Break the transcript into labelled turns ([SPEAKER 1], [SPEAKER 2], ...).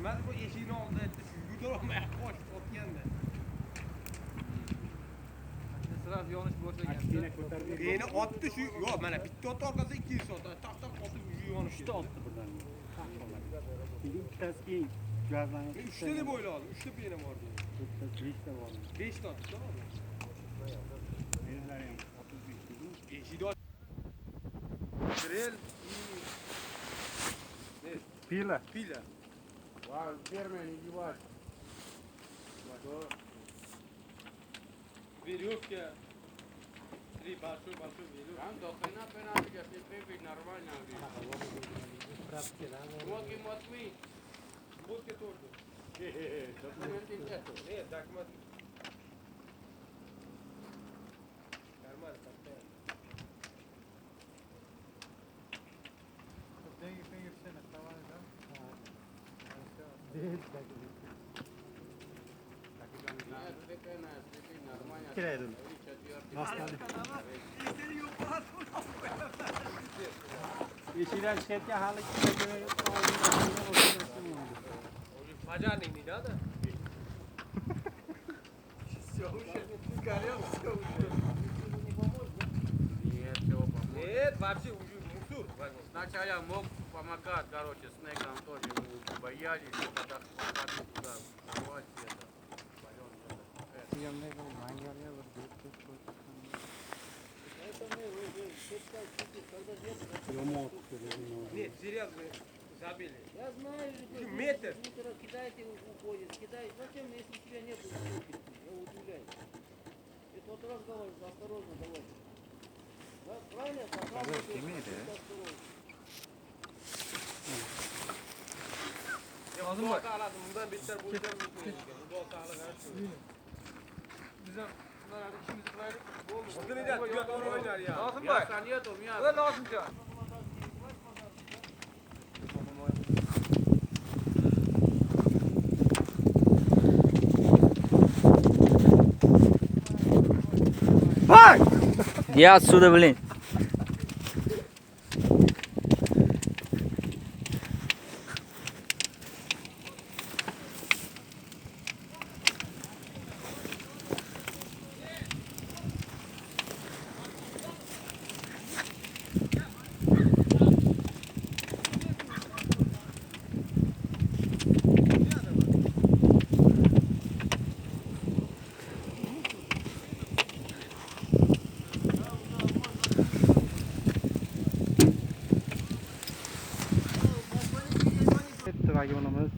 [SPEAKER 1] Nimasi bu eshikni oldida aytdi, yugurolmay qochib otganda.
[SPEAKER 2] Sразу yonish boshlagan.
[SPEAKER 1] Meni otdi shu, yo'q, mana bitta otdi orqasidan ikkinchisi otdi. Taq taq otib yonish.
[SPEAKER 3] Uchta otdi birdaniga. Bittasi keyin gazlanib.
[SPEAKER 1] Men uchta deb o'yladim, uchta pena bor dedim.
[SPEAKER 3] To'rtta, beshta bor.
[SPEAKER 1] Beshta otdi, to'g'rimi?
[SPEAKER 3] Menlar ham 35 dedim.
[SPEAKER 1] Eshikni Дрель и
[SPEAKER 3] Pila.
[SPEAKER 1] Pila.
[SPEAKER 4] Ферма не девать.
[SPEAKER 1] Веревка. Три большой веревки.
[SPEAKER 4] Там до хрена пенальти, если прибыть нормально. Водки Москвы.
[SPEAKER 1] Водки тоже.
[SPEAKER 4] Документы нету.
[SPEAKER 1] Нет, документы. Нормально, поставим.
[SPEAKER 2] Деньги, деньги все на столе, да?
[SPEAKER 3] Eshikdan chiqayotgan hali
[SPEAKER 1] Пожарный не надо? Все уже, горел, все уже.
[SPEAKER 4] Нет, всего поможет.
[SPEAKER 1] Нет, вообще уже мусор.
[SPEAKER 4] Сначала мог помогать, короче, с Негом тоже мы боялись, когда попали туда, давать это, баллон, это.
[SPEAKER 1] Нет, серьезно, забили.
[SPEAKER 5] Я знаю,
[SPEAKER 1] Уже метр.
[SPEAKER 5] Кидаете, уходит, кидаете. Зачем, если у тебя нет, я удивляюсь. Я тот раз говорю, осторожно давайте. Да, правильно?
[SPEAKER 1] Xudo xohlasin, bundan better bo'lishi ham mumkin ekan. Xudo xohlagan shu.
[SPEAKER 2] Biz ham bunlar ishimizni qilaylik. Bo'ldi.
[SPEAKER 1] Hozir tugatib o'ynar ya.
[SPEAKER 2] Nozimbay.
[SPEAKER 4] Мяса нету, мяса.
[SPEAKER 2] Ular Nozimjon.
[SPEAKER 5] Я отсюда, блин.
[SPEAKER 3] Vagonimiz